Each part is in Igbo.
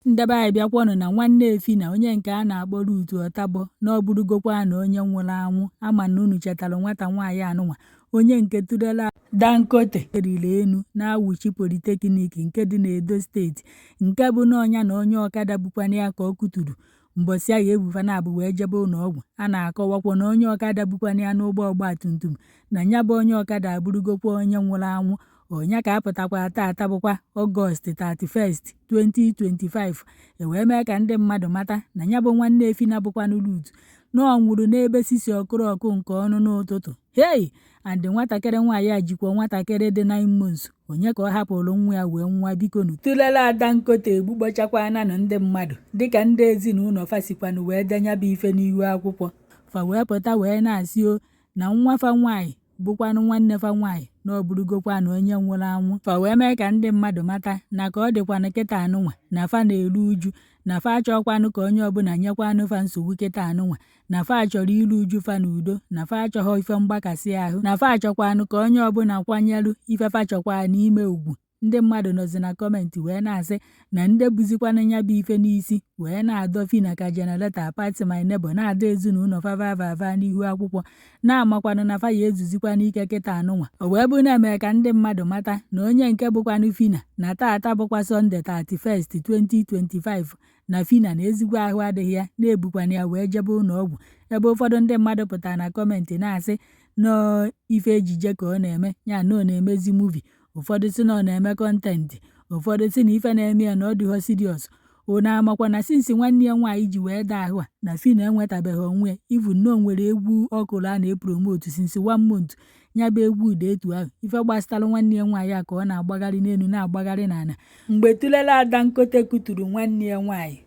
Ndị be anyị, bịakwanụ na nwanne Phyna, onye nke a na-akpọ Ruth Ọtabọ, na ọ bụrụgokwa na onye nwụrụ anwụ. Ama na unu chetara nwata nwaanyị anụnwa, onye nke trailer Dangote riri enu na-Auchi Polytechnic nke dị n'Edo Steeti, nke bụ na ọnya na onye ọkada bukwana ya ka ọ kụturu mbọsị ahụ ebufa na abụ wee jebe ụlọ ọgwụ. A na-akọwakwa na onye ọkada bukwana ya n'ụgbọ ọgba tum tum, na ya bụ onye ọkada abụrụgokwa onye nwụrụ anwụ. Onye ka apụtakwa taata bụkwa Ọgọst 31, 2025, e wee mee ka ndị mmadụ mata na ya bụ nwanne Phyna bụkwanụ Ruth, na ọ nwụrụ n'ebe 6 o'clock nke ọnụ n'ụtụtụ. Hei, and nwatakịrị nwaanyị a jikwa nwatakịrị dị 9 months. Onye ka ọ hapụrụ nwa ya wee nwa? Bikonu, trailer Dangote egbukpọchakwananụ ndị mmadụ, dịka ndị ezinụlọ fasikwanụ wee denye bụ ife n'ihu akwụkwọ fa wee pụta wee na-asị o na nwa fa nwaanyị bụkwanụ nwanne fa nwaanyị, na ọ bụrụgokwa na onye nwụrụ anwụ. Fa wee mee ka ndị mmadụ mata na ka ọ dịkwanụ kịta anụnwa, na fa na-eru uju, na fa achọkwanụ ka onye ọbụla nyekwanụ fa nsogbu kịta anụnwa, na fa chọrọ iru uju fa n'udo, na fa achọghọ ife mgbakasị ahụ, na fa achọkwanụ ka onye ọbụla kwanyelu ife fa chọkwa n'ime ugwu. Ndị mmadụ nọzi na comment wee na-asị na ndị buzikwanụ ya bụ ife n'isi wee na-adọ Phyna ka generator party my neighbor, na-adọ ezinụlọ favavava n'ihu akwụkwọ, na-amakwanụ na fa ya ezuzikwa n'ike kịta anụnwa. O wee bụ na-eme ka ndị mmadụ mata na onye nke bụkwanụ Phyna, na taata bụkwa Sọnde 31st 2025, na Phyna na ezigbo ahụ adịghị ya, na-ebukwana ya wee jebe ụlọ ọgwụ. Ebe ụfọdụ ndị mmadụ pụtara na comment na-asị nọọ ife ejije ka ọ na-eme ya, na ọ na-emezi movie. Ụfọdụ sị na ọ na-eme content. Ụfọdụ sị na ife na-eme ya na ọ dịghọ serious. Unu amakwa na since nwanne ya nwaanyị ji wee daa ahụ a, na Phyna enwetabeghị onwe ya, even na o nwere egwu ọkụrụ a na-epromote since one month. Ya bụ egwu dị etu ahụ, ife gbasara nwanne ya nwaanyị a ka ọ na-agbagharị n'elu, na-agbagharị n'ala. Mgbe trailer Dangote kụturu nwanne ya nwaanyị,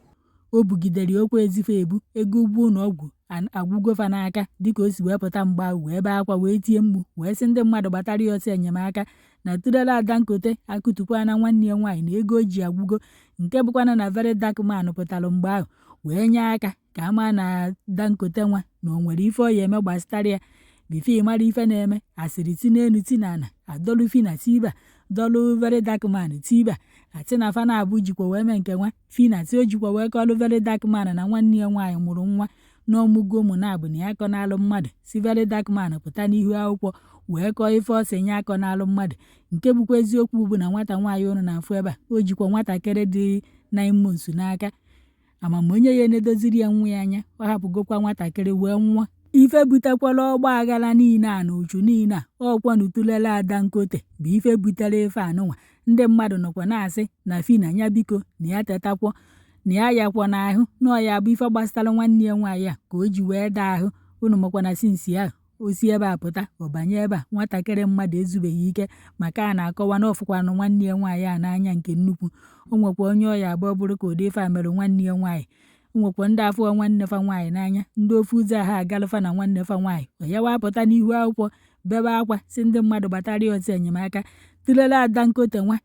o bugidere okwu ezife ebu ego ụgwọ ụlọ ọgwụ agwụgofa n'aka, dịka o si wee pụta mgbe ahụ wee bee akwa, wee tie mkpu, wee sị ndị mmadụ gbatara ya ọsọ enyemaka, na trailer Dangote akụtukwana nwanne ya nwaanyị, na ego o ji agwụgo. Nke bụkwana na Very Dark Man pụtara mgbe ahụ wee nye aka ka a maa na Dangote nwa na o nwere ife ọ ya eme gbasatara ya. Before ị mara ife na-eme, asịrị si n'elu ti n'ala, adọlụ Phyna si ibe a, dọlụ Very Dark Man ti ibe a, atị na fa na-abụ jikwa wee mee nke nwa. Phyna si o jikwa wee kọlụ Very Dark Man na nwanne ya nwaanyị mụrụ nwa n'ọmụgo ụmụ na-abụ, na ya akọ n'alụ mmadụ. Si Very Dark Man pụta n'ihu akwụkwọ wee kọọ ife ọ sị nye akọ n'alụ mmadụ. Nke bụkwa eziokwu bụ na nwata nwaanyị ụnụ na-afụ ebe a, o jikwa nwatakịrị dị 9 months n'aka. Amama onye ya enedoziri ya nwa ya anya, ọ hapụgokwa nwatakịrị wee nwụọ. Ife butekwala ọgba aghara niile a na uchu niile a, ọkwanụ trailer Dangote bụ ife butere ife anụnwa. Ndị mmadụ nọkwa na-asị na Phyna ya biko, na ya tetakwọ, na ya yakwọ n'ahụ, na ọ ya bụ ife gbasara nwanne ya nwaanyị a ka o ji wee daa ahụ. Unu makwa na since ahụ o si ebe a pụta, ọ banye ebe a, nwatakịrị mmadụ ezubeghị ike, maka a na-akọwa na ọfụkwanụ nwanne ya nwaanyị a n'anya nke nnukwu. O nwekwa onye ọya abụọ bụrụ ka ụdị ife a mere nwanne ya nwaanyị. O nwekwa ndị afọ nwanne fa nwaanyị n'anya, ndị ofu ụzọ ahụ agalụfa na nwanne fa nwaanyị. Ọ yawa apụta n'ihu akwụkwọ bebe akwa, si ndị mmadụ gbatara ya ọsọ enyemaka. Trailer Dangote nwa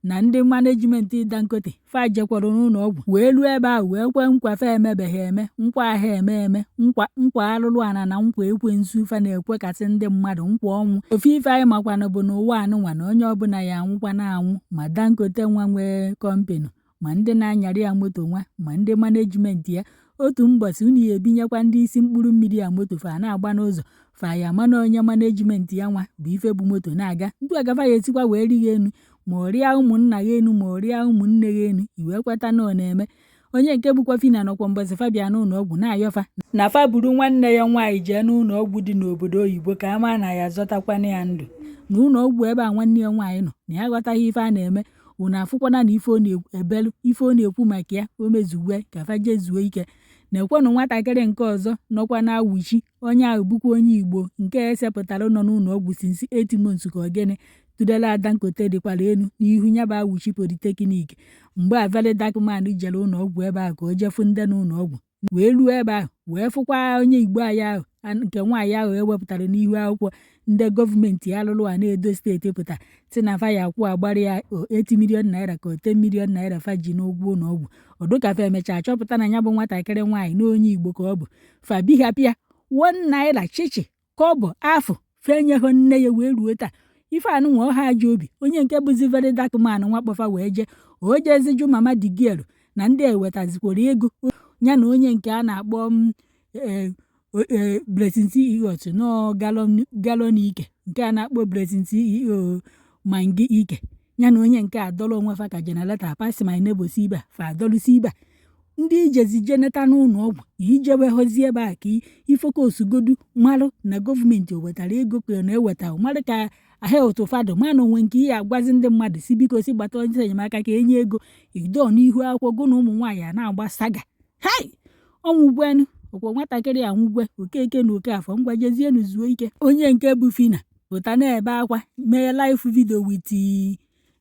na ndị management Dangote fa jekwara n'ụlọ ọgwụ wee ruo ebe ahụ wee kwee nkwa fa emebeghị eme, nkwa ahụ eme eme, nkwa, nkwa alụlụ ana na nkwa ekwensu fa na-ekwekasị ndị mmadụ, nkwa ọnwụ. Ofu ife anyị makwanụ bụ na ụwa anụnwa, na onye ọbụla ya anwụkwa na anwụ, ma Dangote nwa nwee company, ma ndị na-anyarị ya moto nwa, ma ndị management ya. Otu mbọsị unu ya ebinyekwa ndị isi mkpụrụ mmiri a moto fa na-agba n'ụzọ, fa ya ama na onye management ya nwa bụ ife bụ moto na-aga ndụ agafa ya esikwa wee righa enu, ma ọ rịa ụmụnna ya enu, ma ọ rịa ụmụnne ya enu, i wee kweta na ọ na-eme. Onye nke bụkwa Phyna nọkwa mbọsị fa bịa n'ụlọ ọgwụ na-ayọfa na fa buru nwanne ya nwaanyị jee n'ụlọ ọgwụ dị n'obodo oyibo ka a maa na ya zọtakwana ya ndụ na ụlọ ọgwụ ebe a nwanne ya nwaanyị nọ, na ya aghọtaghị ife a na-eme. Unu afụkwana na ife ọ na-ebelu, ife ọ na-ekwu maka ya o mezugwe ka fa jezuo ike. Na-ekwenụ nwatakịrị nke ọzọ nọkwa na-awụchi, onye ahụ bụkwa onye Igbo nke esepụtara nọ n'ụlọ ọgwụ since 8 months ka ọ gịnị. Trailer Dangote dịkwara elu n'ihu ya bụ Auchi Polytechnic. Mgbe a Very Dark Man jere ụlọ ọgwụ ebe ahụ ka o jefu ndị n'ụlọ ọgwụ, wee ruo ebe ahụ wee fụkwa onye Igbo anyị ahụ nke nwaanyị ahụ ewepụtara n'ihu akwụkwọ, ndị gọọmenti alụlụ a na-Edo Steeti pụta si na fa ya akwụ agbara ya 8 million naira ka 10 million naira fa ji n'ụgwọ ụlọ ọgwụ. Ọdụka fa emechaa chọpụta na ya bụ nwatakịrị nwaanyị na onye Igbo ka ọ bụ. Fa bihapịa 1 naira chichi kọbọ afọ fenyeghọ nne ya wee ruo taa. Ife anụnwa ọha ajọ obi. Onye nke bụzi Very Dark Man nwa kpọfa wee jee, o jezi jụ mama the girl. Na ndị a ewetazikwara ego ya na onye nke a na-akpọ Blessing CEO tụ nọọ galọn ike nke a na-akpọ Blessing CEO Mangi ike ya na onye nke a dọrọ onwe fa ka generator. Pass my neighbor si ibe a, fa adọrụsi ibe a. Ndị ijezi je neta n'ụlọ ọgwụ, ijewe hozie ebe a ka ifokosugodu marụ na gọọmenti o wetara ego ka ọ na-eweta, marụ ka health fado ma na onwe nke ihe agwazi ndị mmadụ si biko si gbata onye enyemaka ka enye ego ido n'ihu akwụkwọ gụ na ụmụ nwaanyị a na-agba saga. Hai, ọnwụgwenu ọkwa nwatakịrị anwụgwe. Okeke na Okafọ, ngwa jezienu zuo ike. Onye nke bụ Phyna pụta na-ebe akwa, mee live video with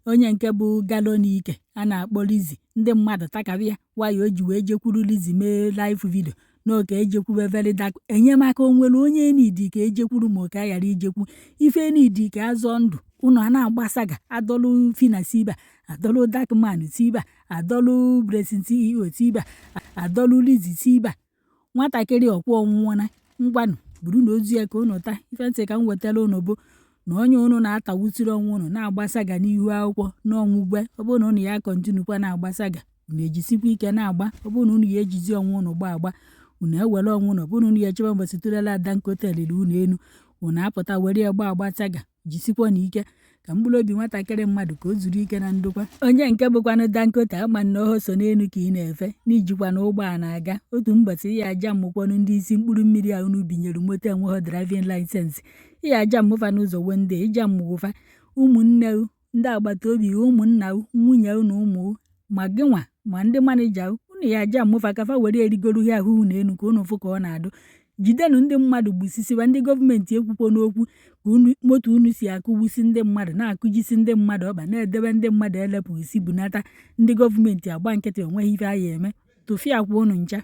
onye nke bụ galọn ike a na-akpọ Lizzy. Ndị mmadụ takabịa waya o ji wee jekwuru Lizzy mee live video n'oke ejekwube very dark enyemaka. O nwere onye enidi ka ejekwuru ma ka a ghara ijekwu ife enidi ka azọ ndụ ụnụ a na-agba saga. Adọlụ Phyna si ibe a, adọlụ Darkman si ibe a, adọlụ Blessing CEO si ibe a, adọlụ Lizzy si ibe a. Nwatakịrị ọkwọ ọnwụnwana, ngwanụ, buru na ozu ya ka ụnụ taa. Ife ntị ka m wetara ụnụ bụ na onye ụnụ na-atawusiri ọnwụ ụnụ na-agba saga n'ihu akwụkwọ n'ọnwụgwe. Ọ bụrụ na ụnụ ya continue kwa na-agba saga, unu ejisikwa ike na-agba. Ọ bụrụ na unu ya ejizi ọnwụ ụnụ gba agba, unu ewere ọnwụ ụnụ. Ọ bụrụ na unu ya echebe mbọsị tụrela Dangote liri unu enu, unu apụta were ya gba agba saga. Jisikwa na ike ka mkpụrụ obi nwatakịrị mmadụ ka o zuru ike na ndokwa. Onye nke bụkwanụ Dangote ama na oho so n'elu ka ị na-efe n'ijikwa na ụgbọala aga. Otu mbọsị ya aja mmụkwanụ ndị isi mkpụrụ mmiri a unu binyere moto enweghị driving license, ya aja mmụfa n'ụzọ wende ịja mmụfa ụmụnne, ndị agbata obi, ụmụnna, nwunye na ụmụ, ma gịnwa ma ndị manager unu ya aja mmụfa ka fa were erigoro ya ahụ unu enu ka unu fụ ka ọ na-adụ. Jidenụ ndị mmadụ gbusisiwa. Ndị gọọmenti ekwukwo n'okwu ka unu moto unu si akụgbusi ndị mmadụ, na-akụjisi ndị mmadụ ọkpa, na-edebe ndị mmadụ elepụ isi bunata. Ndị gọọmenti agba nkịtị, onweghị ife a ya eme. Tụfịakwa unu ncha.